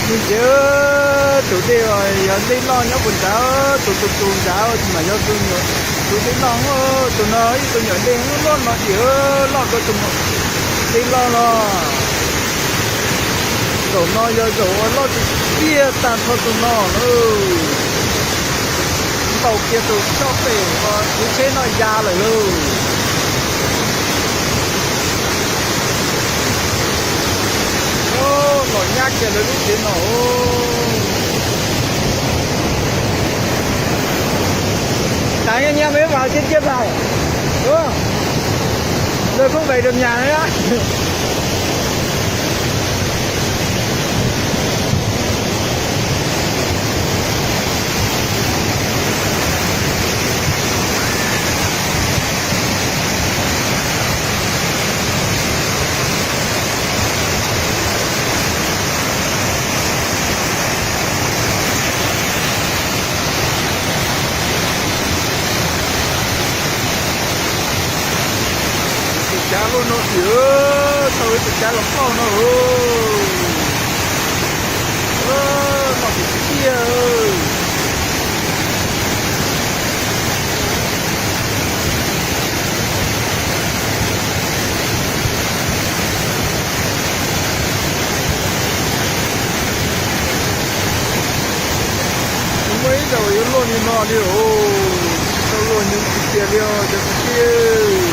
Ces tus dej yog dej loj nyob puag nrad, tus tus tus nrad tsis mas yog tus dej loj, tus no ib tug nyuam dej loj no ces loj dua tus dej loj no. Zaum no yog zaum uas loj tiag tiag tag nrho tus no lawm. Ntaus kiag tus tshoj pem uas lub tsheb no ya lawm lauj. Los nyab kiag lawv lub tsev no. Tag nyiaj me mas kiag kiag tag. Lawv kuj veis rau nyas na. Tus cav luaj no, tau ib tus cav los pauj no. Loj tiag tiag. Muaj ib zaug yuav luaj li no li os, tsis tau luaj nyuv tiag tiag li os cov kwv tij.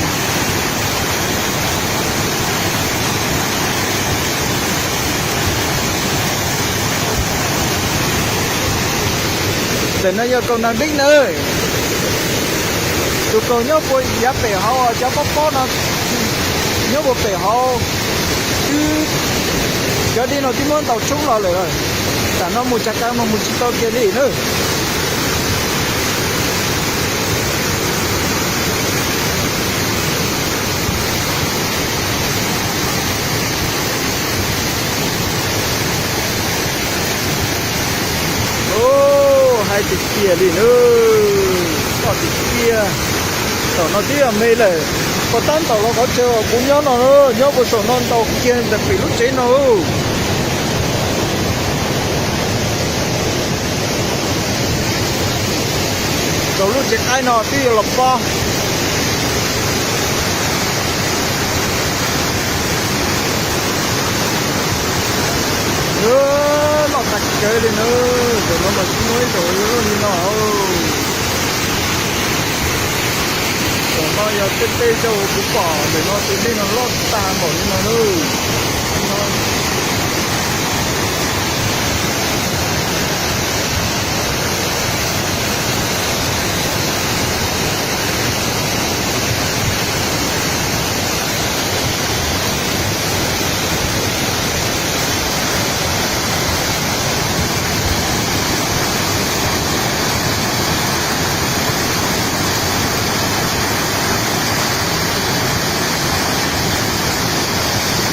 Ntawm no yog kaus nas dib na. Tus kaus nyob puag yav pem hauv, cov pob pob no nyob puag pem hauv. Twb, cov dej no twb muab ntaus tshoob los lawm. Tam no mus tsav kav mas mus tsis tau kiag li na. Hais tiag tiag li na, loj tiag tiag. Saum no twb yog me lawm, puas tab ntaus los qhov chaw uas kuv nyob no, nyob puag saum no ntaus kiag ntawm pem lub tsev no. Saum lub tsev qaib no twb yuav los pob. Loj tas kawg li na, zaum no mas tsis muaj ib zaug yuav luaj li no. Zaum no yog tej tej zaug kuv pom ntawm no tus dej no loj tag npaum li no na.